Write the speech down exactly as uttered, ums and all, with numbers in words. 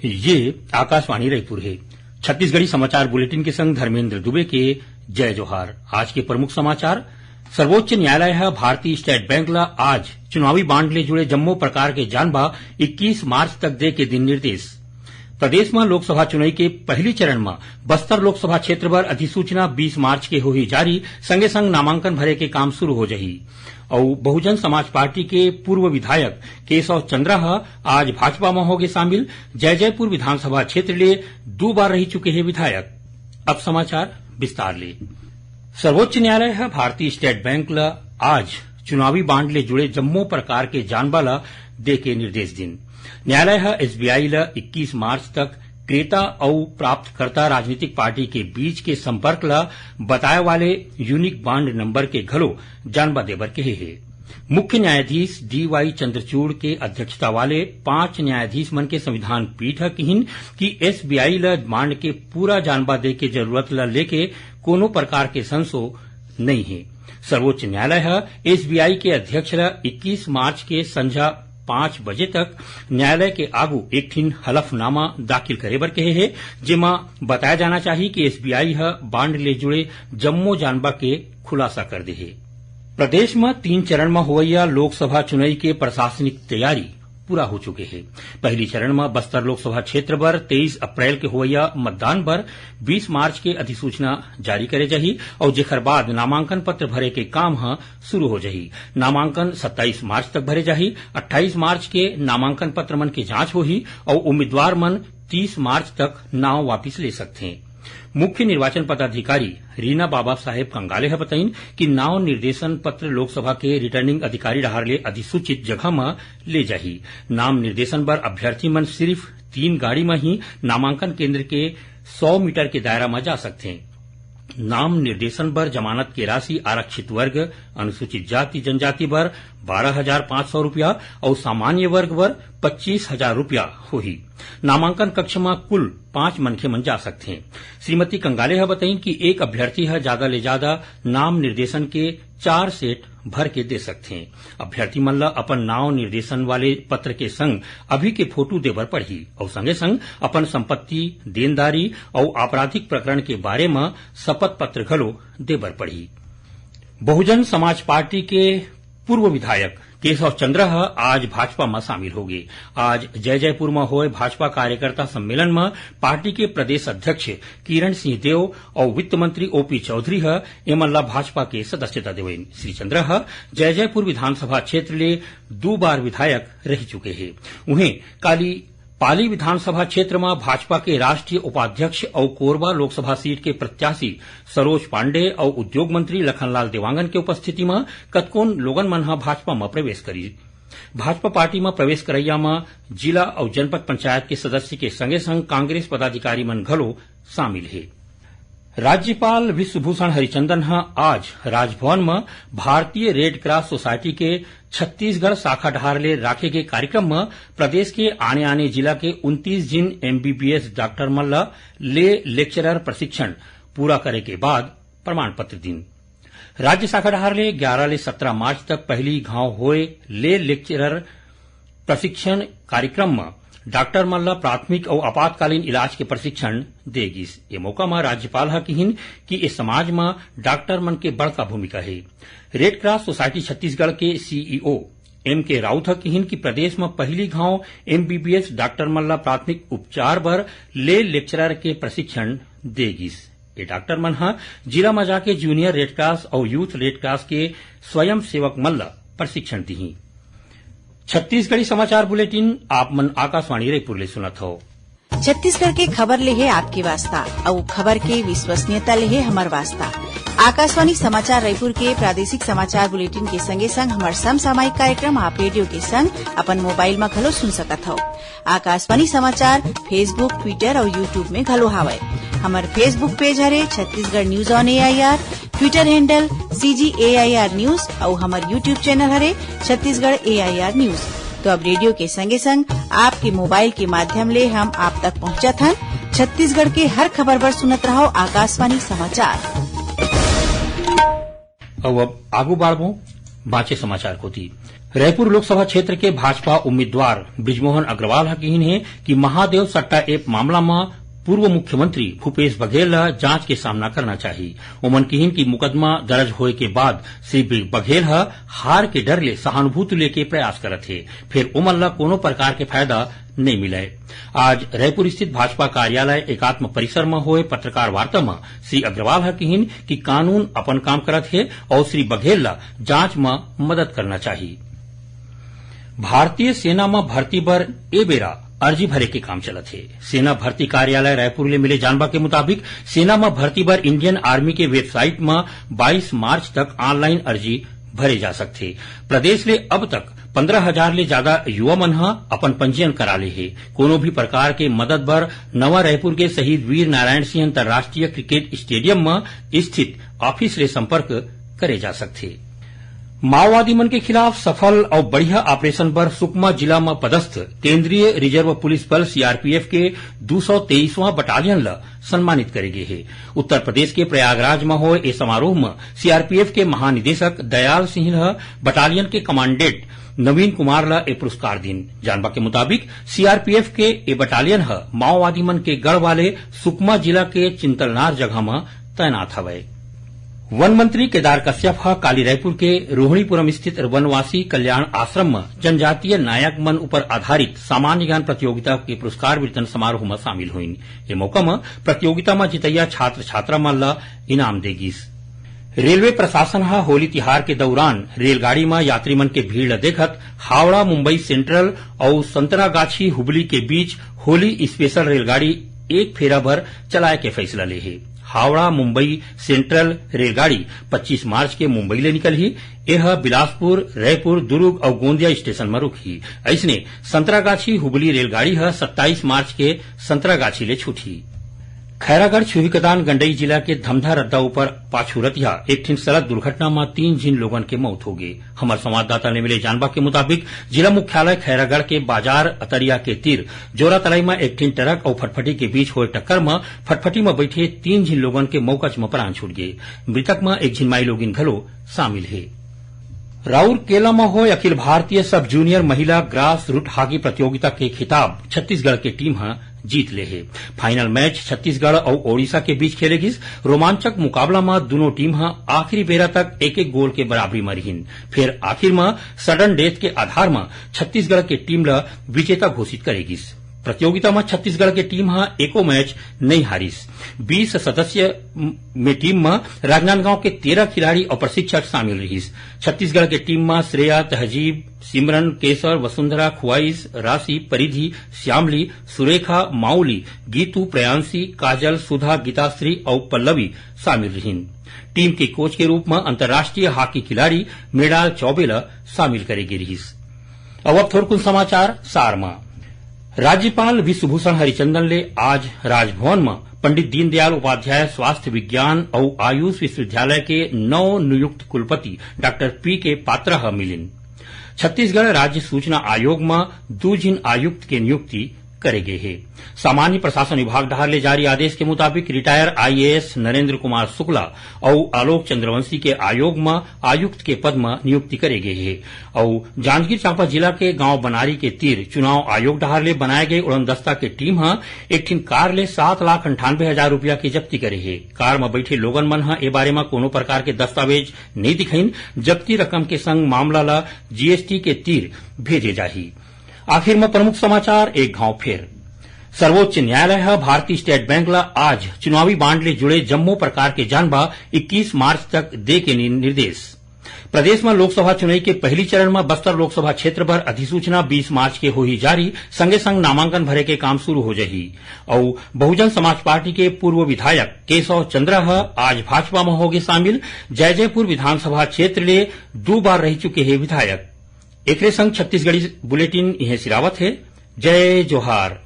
ये आकाशवाणी रायपुर हे। छत्तीसगढ़ी समाचार बुलेटिन के संग धर्मेंद्र दुबे के जय जोहार। आज के प्रमुख समाचार। सर्वोच्च न्यायालय ह भारतीय स्टेट बैंक ल आज चुनावी बांड ले जुड़े जम्मो प्रकार के जानबा इक्कीस मार्च तक दे के दिन निर्देश। प्रदेश म लोकसभा चुनई के पहली चरण म बस्तर लोकसभा क्षेत्र बर अधिसूचना बीस मार्च के होही जारी, संगे संग नामांकन भरे के काम शुरू हो जाही। अउ बहुजन समाज पार्टी के पूर्व विधायक केशव चंद्रा ह आज भाजपा म होगे शामिल। जयजयपुर विधानसभा क्षेत्र ले दू बार रही चुके हे विधायक। अब समाचार विस्तार ले। सर्वोच्च न्यायालय ह भारतीय स्टेट बैंक ल आज चुनावी बांड ले जुड़े जम्मो प्रकार के जानबा ल दे के निर्देश दिन। न्यायालय ह एसबीआई ल इक्कीस मार्च तक क्रेता अउ प्राप्तकर्ता राजनीतिक पार्टी के बीच के संपर्क ल बताए वाले यूनिक बांड नंबर के घलो जानबा देबर कहे हे। मुख्य न्यायाधीश डीवाई चंद्रचूड़ के अध्यक्षता वाले पांच न्यायाधीश मन के संविधान पीठ ह किहिन कि एसबीआई ल बांड के पूरा जानबा दे के जरूरत ल लेके कोनो प्रकार के संशय नइ हे। सर्वोच्च न्यायालय ह एसबीआई के अध्यक्ष ल इक्कीस मार्च के संझा पांच बजे तक न्यायालय के आगू एक ठिन हलफनामा दाखिल करे बर कहे हे, जेमा बताया जाना चाही कि एसबीआई ह बांड ले जुड़े जम्मो जानबा के खुलासा कर दे हे। प्रदेश म तीन चरण म होवइया लोकसभा चुनई के प्रशासनिक तैयारी पूरा हो चुके हे। पहली चरण म बस्तर लोकसभा क्षेत्र बर तेईस अप्रैल के होवइया मतदान बर बीस मार्च के अधिसूचना जारी करे जाही अउ जेखर बाद नामांकन पत्र भरे के काम ह शुरू हो जाही। नामांकन सत्ताईस मार्च तक भरे जाही। अट्ठाईस मार्च के नामांकन पत्र मन के जांच होही अउ उम्मीदवार मन तीस मार्च तक नाव वापिस ले सकथें। मुख्य निर्वाचन पदाधिकारी रीना बाबा साहेब कंगाले ह बताइन कि नाव निर्देशन पत्र लोकसभा के रिटर्निंग अधिकारी डहार ले अधिसूचित जगह म ले जाही। नाम निर्देशन बर अभ्यर्थी मन सिर्फ तीन गाड़ी म ही नामांकन केंद्र के सौ मीटर के दायरा म जा सकथें। नाम निर्देशन बर जमानत के राशि आरक्षित वर्ग, अनुसूचित जाति जनजाति बर बारह हजार पाँच सौ रुपया अउ सामान्य वर्ग बर पच्चीस हजार रुपया होही। नामांकन कक्ष म कुल पांच मनखे मन जा सकथें। श्रीमती कंगाले ह बताइन कि एक अभ्यर्थी ह जादा ले जादा नाम निर्देशन के चार सेट भर के दे सकथें। अभ्यर्थी मन ल अपन नाव निर्देशन वाले पत्र के संग अभी के फोटो देबर पड़ही अउ संगे संग अपन संपत्ति, देनदारी अउ आपराधिक प्रकरण के बारे म शपथ पत्र घलो देबर पड़ही। बहुजन समाज पार्टी के पूर्व विधायक केशव चंद्रा ह आज भाजपा म शामिल होगे। आज जयजयपुर म होय भाजपा कार्यकर्ता सम्मेलन म पार्टी के प्रदेश अध्यक्ष किरण सिंह देव अउ वित्त मंत्री ओपी चौधरी ह एमन ला भाजपा के सदस्यता देवइन। श्री चंद्रा ह जयजयपुर विधानसभा क्षेत्र ले दू बार विधायक रह चुके हे। उहें, काली पाली विधानसभा क्षेत्र म भाजपा के राष्ट्रीय उपाध्यक्ष अउ कोरबा लोकसभा सीट के प्रत्याशी सरोज पांडे अउ उद्योग मंत्री लखनलाल देवांगन के उपस्थिति म कतकोन लोगन मन ह भाजपा म प्रवेश करिस। भाजपा पार्टी म प्रवेश करइया म जिला अउ जनपद पंचायत के सदस्य के संगे संग कांग्रेस पदाधिकारी मन घलो शामिल हे। राज्यपाल विश्वभूषण हरिचंदन ह आज राजभवन म भारतीय रेड क्रॉस सोसाइटी के छत्तीसगढ़ शाखा डहार ले राखे गे कार्यक्रम म प्रदेश के आने-आने जिला के उनतीस झिन एमबीबीएस डॉक्टर मन ल ले लेक्चरर प्रशिक्षण पूरा करे के बाद प्रमाण पत्र दिन। राज्य शाखा डहार ले ग्यारा ले सतरा मार्च तक पहली घांव होए ले लेक्चरर प्रशिक्षण कार्यक्रम म डॉक्टर मन ल प्राथमिक अउ आपातकालीन इलाज के प्रशिक्षण दे गिस। ए मौका म राज्यपाल ह किहिन कि ए समाज म डॉक्टर मन के बड़का भूमिका हे। रेड क्रॉस सोसाइटी छत्तीसगढ़ के सीईओ एम के राउत ह किहिन कि प्रदेश म पहली घांव एमबीबीएस डॉक्टर मन ल प्राथमिक उपचार बर ले लेक्चरर के प्रशिक्षण दे गिस। ए डॉक्टर मन ह जिला म जाके जूनियर रेड क्रॉस अउ यूथ रेड क्रॉस के स्वयंसेवक मन ल प्रशिक्षण दिही। छत्तीसगढ़ी समाचार बुलेटिन आप मन आकाशवाणी रायपुर ले सुनत हव। छत्तीसगढ़ के खबर ले हे आपके वास्ता, अउ खबर के विश्वसनीयता ले हे हमर वास्ता। आकाशवाणी समाचार रायपुर के प्रादेशिक समाचार बुलेटिन के संगे संग हमर समसामयिक कार्यक्रम आप रेडियो के संग अपन मोबाइल म घलो सुन सकत हव। आकाशवाणी समाचार Facebook, Twitter अउ YouTube में घलो हावय। हमर Facebook पेज हरे Chhattisgarh news on AIR, Twitter handle CG AIR news अउ हमर YouTube चैनल हरे छत्तीसगढ़ एआईआर न्यूज। तो अब रेडियो के संगे संग आपके मोबाइल के माध्यम ले हम आप तक पहुंचत हन। छत्तीसगढ़ के हर खबर बर सुनत रहव आकाशवाणी समाचार। अउ अब आगू बाढ़बो बांचे समाचार कोती। रायपुर लोकसभा क्षेत्र के भाजपा उम्मीदवार बृजमोहन अग्रवाल ह किहिन हे कि महादेव सट्टा ऐप मामला म पूर्व मुख्यमंत्री भूपेश बघेल ल जांच के सामना करना चाही। ओमन किहिन कि मुकदमा दर्ज होए के बाद श्री बि-, बघेल ह हार के डर ले सहानुभूति लेके प्रयास करत हे, फेर ओमन ल कोनो प्रकार के फायदा नइ मिलय। आज रायपुर स्थित भाजपा कार्यालय एकात्म परिसर म होए पत्रकार वार्ता म श्री अग्रवाल ह किहिन कि कानून अपन काम करत हे अउ श्री बघेल ल जांच म मदद करना चाही। भारतीय सेना म भर्ती बर ए बेरा अर्जी भरे के काम चलत हे। सेना भर्ती कार्यालय रायपुर ले मिले जानबा के मुताबिक, सेना म भर्ती बर इंडियन आर्मी के वेबसाइट म बाईस मार्च तक ऑनलाइन अर्जी भरे जा सकथे। प्रदेश ले अब तक पंद्रह हजार ले ज्यादा युवा मन ह अपन पंजीयन करा ले हे। कोनो भी प्रकार के मदद बर नवा रायपुर के शहीद वीर नारायण सिंह अंतर्राष्ट्रीय क्रिकेट स्टेडियम म स्थित ऑफिस ले संपर्क करे जा सकथे। माओवादी मन के खिलाफ सफल अउ बढ़िया ऑपरेशन बर सुकमा जिला म पदस्थ केंद्रीय रिजर्व पुलिस बल, सीआरपीएफ, के दू सौ तेईसवां बटालियन ल सम्मानित करे गे हे। उत्तर प्रदेश के प्रयागराज म होए ए समारोह म सीआरपीएफ के महानिदेशक दयाल सिंह ह बटालियन के कमांडेंट नवीन कुमार ल ए पुरस्कार दीन। जानबा के मुताबिक, सीआरपीएफ के ए बटालियन ह माओवादी मन के गढ़ वाले सुकमा जिला के चिंतलनार जगह म तैनात हवय। वन मंत्री केदार कश्यप ह काली रायपुर के रोहिणीपुरम स्थित वनवासी कल्याण आश्रम म जनजातीय नायक मन ऊपर आधारित सामान्य ज्ञान प्रतियोगिता के पुरस्कार वितरण समारोह म शामिल होइन। ए मौका म प्रतियोगिता म जितैया छात्र छात्रा मन ल इनाम दे गिस। रेलवे प्रशासन ह होली तिहार के दौरान रेलगाड़ी म यात्री मन के भीड़ ल देखत हावड़ा मुंबई सेंट्रल अउ संतरागाछी हुबली के बीच होली स्पेशल रेलगाड़ी एक फेरा भर चलाए के फैसला ले हे। हावड़ा मुंबई सेंट्रल रेलगाड़ी पच्चीस मार्च के मुंबई ले निकलही। एह बिलासपुर, रायपुर, दुर्ग अउ गोंदिया स्टेशन म रुकही। अइसने संतरागाछी हुबली रेलगाड़ी ह सत्ताईस मार्च के संतरागाछी ले छूटही। खैरागढ़ छुईकदान गंडई जिला के धमधा रद्दा ऊपर पाछू रतिहा एक ठिन सड़क दुर्घटना म तीन झिन लोगन के मौत होगे। हमर संवाददाता ले मिले जानबा के मुताबिक, जिला मुख्यालय खैरागढ़ के बाजार अतरिया के तीर जोरातलाई म एक ठिन ट्रक अउ फटफटी के बीच होए टक्कर म फटफटी म बइठे तीन झिन लोगन के मौकच म प्राण छूट गे। मृतक म एक झिन माईलोगिन घलो शामिल हे। राउरकेला म होए अखिल भारतीय सब जूनियर महिला ग्रास रूट हॉकी प्रतियोगिता के खिताब छत्तीसगढ़ के टीम ह जीत ले हे। फाइनल मैच छत्तीसगढ़ अउ ओडिशा के बीच खेले गिस। रोमांचक मुकाबला म दुनों टीम ह आखिरी बेरा तक एक एक गोल के बराबरी म रिहिन। फेर आखिर म सडन डेथ के आधार म छत्तीसगढ़ के टीम ल विजेता घोषित करे गिस। प्रतियोगिता म छत्तीसगढ़ के टीम ह एको मैच नइ हारिस। बीस सदस्य म-, में टीम म राजनांदगांव के तेरह खिलाड़ी अउ प्रशिक्षक शामिल रिहिस। छत्तीसगढ़ के टीम म श्रेया, तहजीब, सिमरन, केसर, वसुंधरा, खुआइस, राशि, परिधि, श्यामली, सुरेखा, माउली, गीतू, प्रयांशी, काजल, सुधा, गीताश्री अउ पल्लवी शामिल रिहिन। टीम के कोच के रूप म अंतर्राष्ट्रीय हॉकी खिलाड़ी मृणाल चौबे ल शामिल करे गे रिहिस। अउ अब थोरकुन समाचार सार म। राज्यपाल विश्वभूषण हरिचंदन ले आज राजभवन म पंडित दीनदयाल उपाध्याय स्वास्थ्य विज्ञान अउ आयुष विश्वविद्यालय के नव नियुक्त कुलपति डॉक्टर पी के पात्रा ह मिलिन। छत्तीसगढ़ राज्य सूचना आयोग म दू झिन आयुक्त के नियुक्ति करे गे हे। सामान्य प्रशासन विभाग डहार ले जारी आदेश के मुताबिक रिटायर आईएएस नरेंद्र कुमार शुक्ला अउ आलोक चंद्रवंशी के आयोग म आयुक्त के पद म नियुक्ति करे गे हे। अउ जांजगीर चांपा जिला के गांव बनारी के तीर चुनाव आयोग डहार ले बनाए गए उड़नदस्ता के टीम ह एक ठिन कार ले सात लाख अंठानबे हजार रुपया के जब्ती करे हे। कार म बैठे लोगन मन ह ए बारे म कोनो प्रकार के दस्तावेज नइ दिखइन। जब्ती रकम के संग मामला ल जीएसटी के तीर भेजे जाही। आखिर म प्रमुख समाचार एक घाव फेर। सर्वोच्च न्यायालय ह भारतीय स्टेट बैंक ल आज चुनावी बांड ले जुड़े जम्मो प्रकार के जानबा इक्कीस मार्च तक दे के नि-, निर्देश। प्रदेश म लोकसभा चुनाई के पहली चरण म बस्तर लोकसभा क्षेत्र बर अधिसूचना बीस मार्च के होही जारी, संगे संग नामांकन भरे के काम शुरू हो जाही। अउ बहुजन समाज पार्टी के पूर्व विधायक केशव चंद्रा ह आज भाजपा म होगे शामिल। जयजयपुर विधानसभा क्षेत्र ले दू बार रह चुके हे विधायक। एकरे संग छत्तीसगढ़ी बुलेटिन इहें सिरावत हे। जय जोहार।